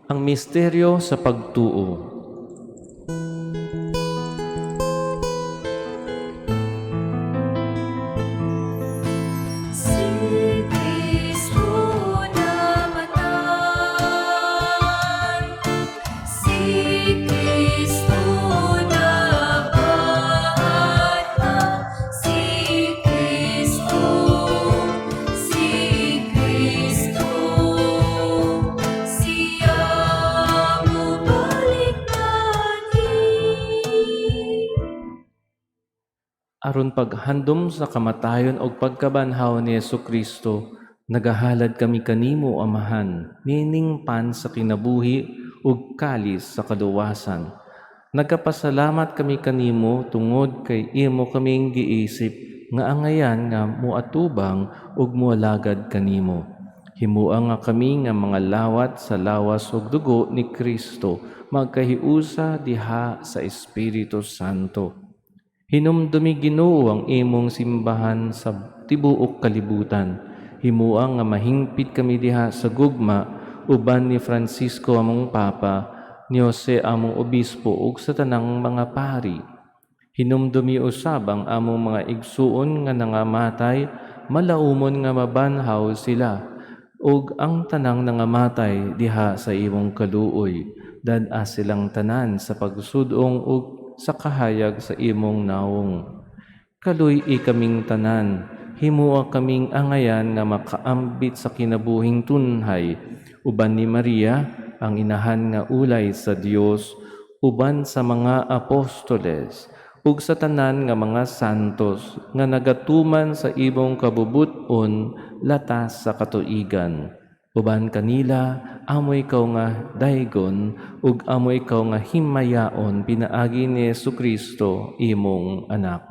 Ang misteryo sa pagtuo. Si Kristo namatay, si Kristo nabanhaw, si Kristo, si Kristo, siya mobalik ani. Aron paghandom sa kamatayon og pagkabanhaw ni Hesukristo, nagahalad kami kanimo, Amahan, nining pan sa kinabuhi ug kalis sa kaluwasan. Nagapasalamat kami kanimo tungod kay imo kaming giisip nga angayan nga moatubang ug moalagad kanimo. Himua nga kami nga mga lawat sa lawas ug dugo ni Kristo, magkahiusa diha sa Espiritu Santo. Hinumdumi, Ginoo, ang imong simbahan sa tibuok kalibutan. Himua nga mahingpit kami diha sa gugma uban ni Francisco among Papa, ni Jose among Obispo ug sa tanang mga pari. Hinumdumi usab ang among mga igsuon nga nangamatay, malaumon nga mabanhaw sila ug ang tanang nangamatay diha sa imong kaluoy. Dad-a silang tanan sa pagsudong ug sa kahayag sa imong nawong. Kaluy-i kaming tanan, himua kaming angayan nga makaambit sa kinabuhing tunhay, uban ni Maria, ang inahan nga ulay sa Dios, uban sa mga apostoles, ug sa tanan nga mga santos nga nagatuman sa imong kabubut-on latas sa katuigan. Uban kanila, amo ikaw nga daygon ug amo ikaw nga himayaon pinaagi ni Hesukristo imong anak.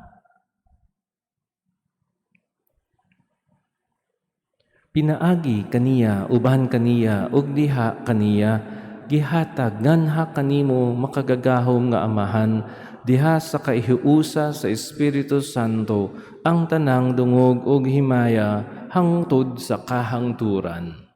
Pinaagi kaniya, uban kaniya, ug diha kaniya, gihatag nganha kanimo makagagahom nga Amahan, diha sa kahiusa sa Espiritu Santo, ang tanang dungog ug himaya hangtod sa kahangturan.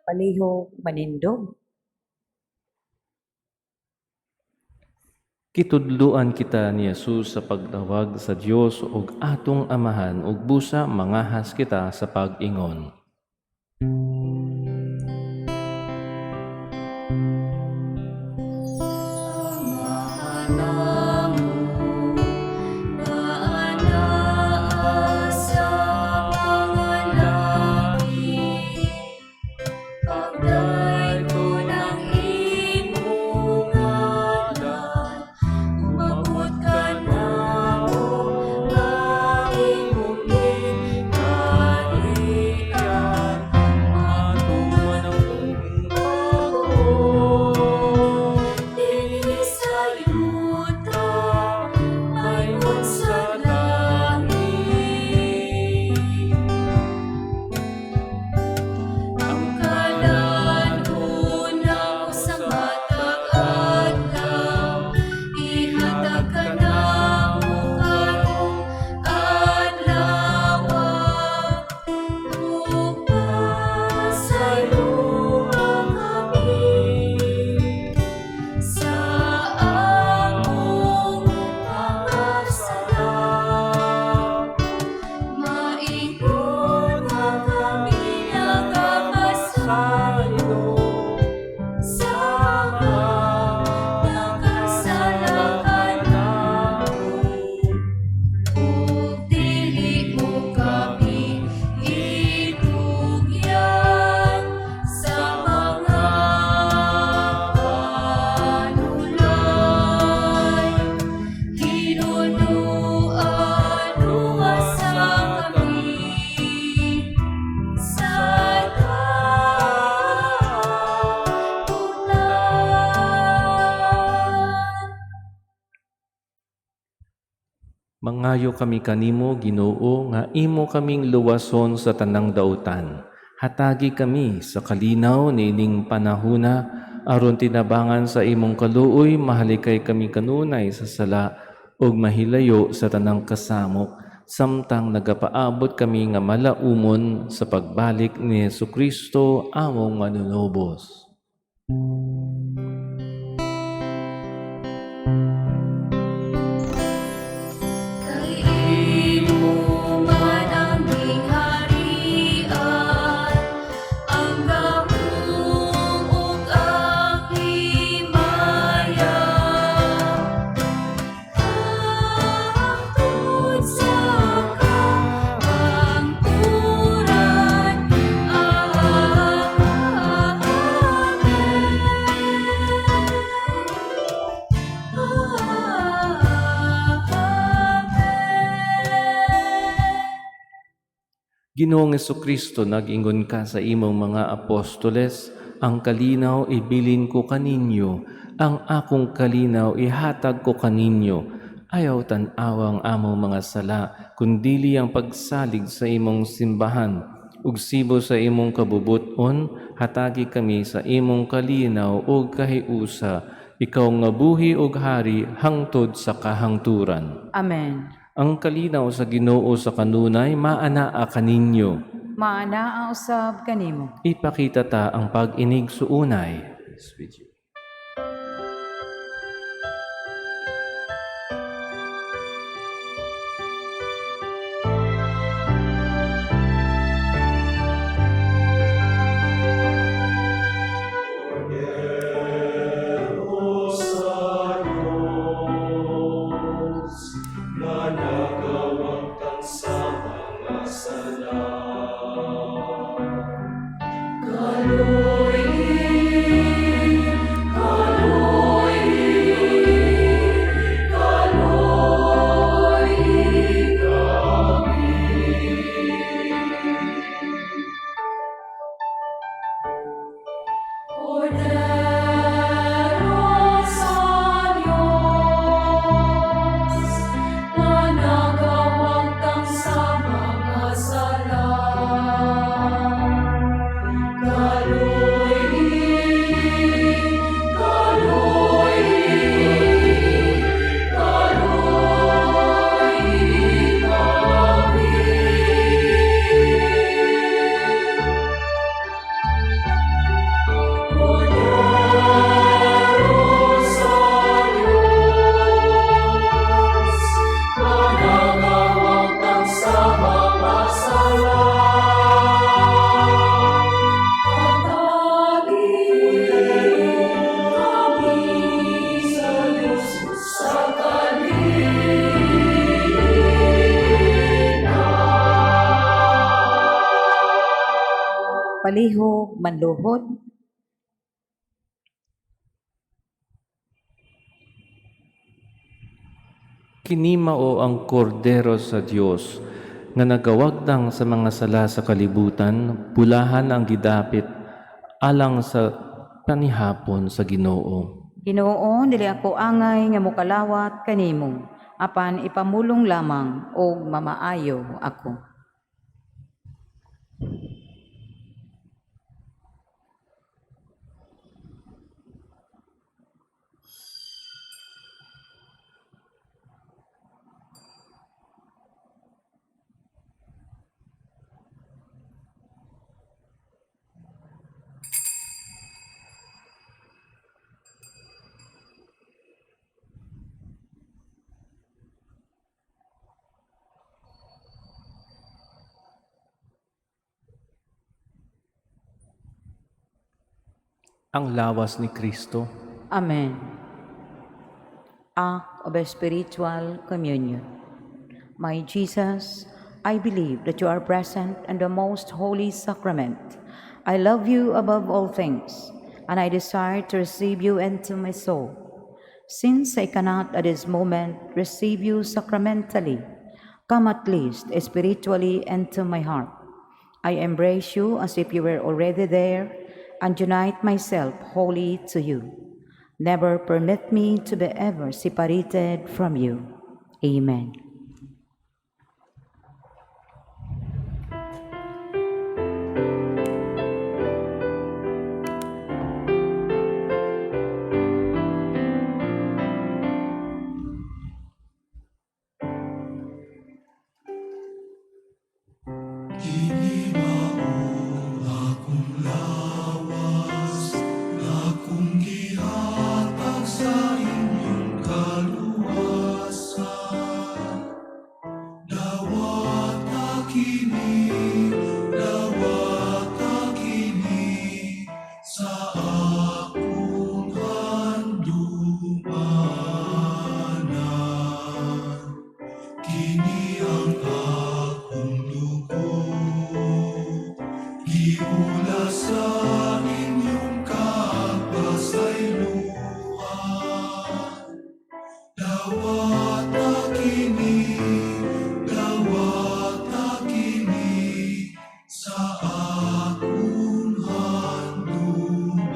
Palihog manindog. Kitudluan kita ni Jesus sa pagtawag sa Dios ug atong Amahan ug busa mangahas kita sa pag-ingon. Nga anaa sa mga langit, Pagdaygon ang imong ngalan, Umabot kanamo ang imong gingharian, Matuman ang imong dinhi sa yuta, Mayon sa langit. Ang kalan-on sa matag adlaw, ihatag kanamo karong adlaw, ug pasayloa kami sa among mga sala. Maingon nga Nagpangayo kami kanimo, Ginoo, nga imo kaming luwason sa tanang dautan. Hatagi kami sa kalinaw niining panahuna aron tinabangan sa imong kaluoy, mahalikay kami kanunay sa sala ug mahilayo sa tanang kasamok samtang nagapaabot kami nga malaumon sa pagbalik ni Hesukristo among manunubos. Kay imo man ang gingharian, ang gahom ug ang himaya, hangtod sa kahangturan. Amen. Amen. Ginoong Kristo, nag-ingon ka sa imong mga apostoles, "Ang kalinaw ibilin ko kaninyo, ang akong kalinaw ihatag ko kaninyo. Ayaw tan-awa ang among mga sala, kundili ang pagsalig sa imong simbahan. Ug sibo sa imong kabubuton, hatagi kami sa imong kalinaw ug kahiusa, ikaw nga buhi ug hari hangtod sa kahangturan." Amen. Ang kalinaw sa Ginoo sa kanunay maanaa kaninyo. Maanaa usab kanimo. Ipakita ta ang pag-inig-suunay. Peace with you. Kordero sa Diyos, nga nagawagtang sa mga sala. Kaloy, kaloy, kaloy kami. Kordero sa Diyos, nga nagawagtang sa mga sala. Kaloy, kaloy, kaloy kami. Kordero sa Diyos, nga nagawagtang sa mga sala. Hatagi kami sa Diyos sa kalinaw. Palihog manluhod. Kini mao ang kordero sa Dios nga nagawagtang sa mga sala sa kalibutan, bulahan ang gidapit alang sa panihapon sa Ginoo. Ginoo, dili ako angay nga mokalawat kanimo, apan ipamulong lamang og mamaayo ako. Ang lawas ni Kristo. Amen. Act of a spiritual communion. My Jesus, I believe that you are present in the most holy sacrament. I love you above all things, and I desire to receive you into my soul. Since I cannot at this moment receive you sacramentally, come at least spiritually into my heart. I embrace you as if you were already there and unite myself wholly to you. Never permit me to be ever separated from you. Amen. Giula sa inyong kapasayloan. Dawata kini, dawata kini sa akong handumanan.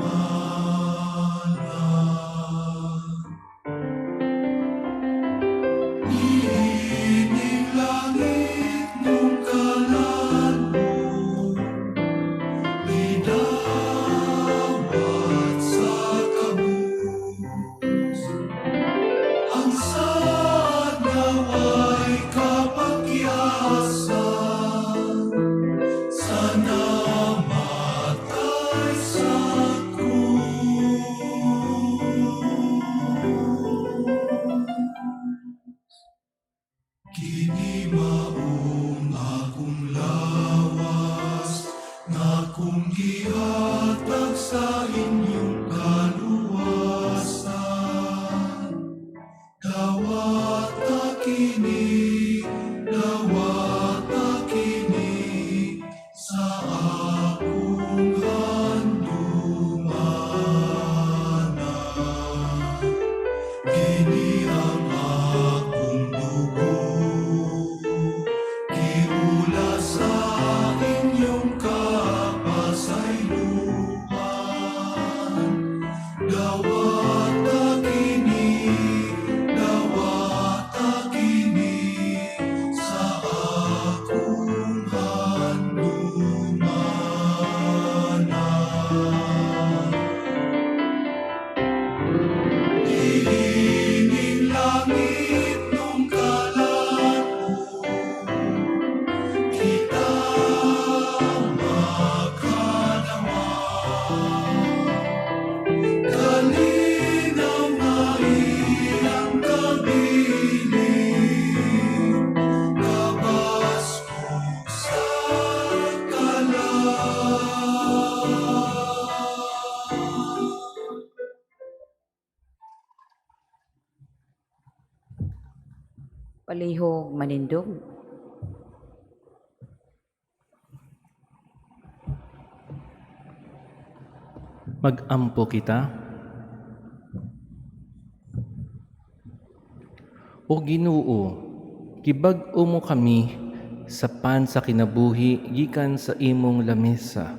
Iining langit nung kalan-on, Gidawat sa kabus. Ang saad naway kapakyasan sa namatay sa krus. Kini maong akong lawas nga akong gihatag sa inyong kaluwasan. Dawata kini sa akong handumanan. Kini ang akong dugo, giula sa inyong kapasayloan. Dawata kini sa akong handumanan. Iining langit nung kalan-on, kita makadawat. Kalinaw nga iyang kabilin, kabaskog sa kalan. Palihog manindog. Mag-ampo kita. O Ginoo, gibag-o mo kami sa pan sa kinabuhi gikan sa imong lamesa.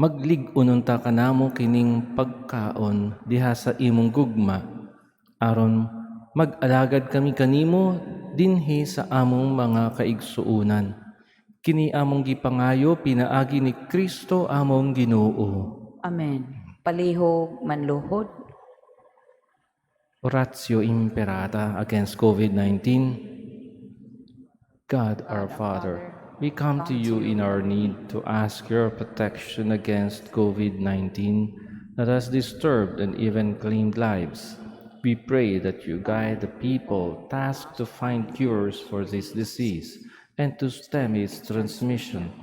Maglig-on unta kanamo kining pagkaon diha sa imong gugma aron mag-alagad kami kanimo dinhi sa among mga kaigsuonan. Kini among gipangayo pinaagi ni Kristo among Ginoo. Amen. Palihog manluhod. Oratio Imperata against COVID-19. God our Father, we come to you in our need to ask your protection against COVID-19 that has disturbed and even claimed lives. We pray that you guide the people tasked to find cures for this disease and to stem its transmission.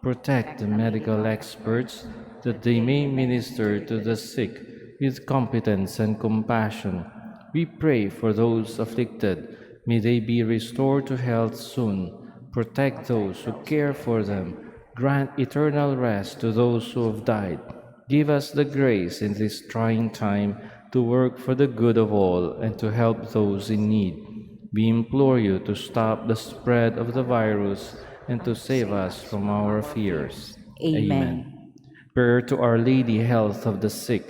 Protect the medical experts that they may minister to the sick with competence and compassion. We pray for those afflicted. May they be restored to health soon. Protect those who care for them. Grant eternal rest to those who have died. Give us the grace in this trying time to work for the good of all and to help those in need. We implore you to stop the spread of the virus and to save us from our fears. Amen. Prayer to Our Lady, Health of the Sick.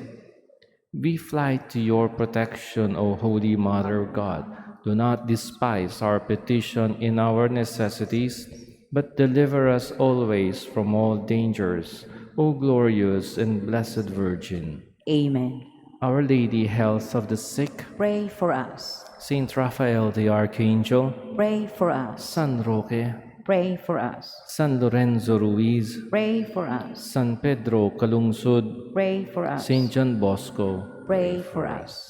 We fly to your protection, O Holy Mother of God. Do not despise our petition in our necessities, but deliver us always from all dangers, O glorious and blessed Virgin. Amen. Our Lady, Health of the Sick, Pray for us. Saint Raphael the Archangel, Pray for us. San Roque, Pray for us. San Lorenzo Ruiz, Pray for us. San Pedro Calungsod, Pray for us. Saint John Bosco, Pray for us.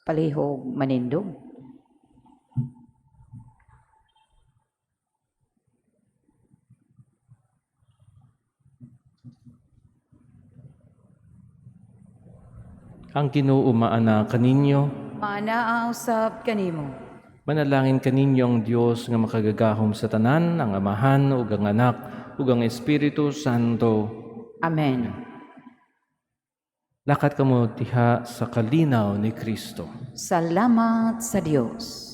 Palihog manindog. Ang Ginoo maana kaninyo, Maanaa usab kanimo. Manalangin kaninyo ang Dios nga makagagahom sa tanan, ang Amahan ug ang Anak ug ang Espiritu Santo. Amen. Lakat kamo diha sa kalinaw ni Kristo. Salamat sa Dios.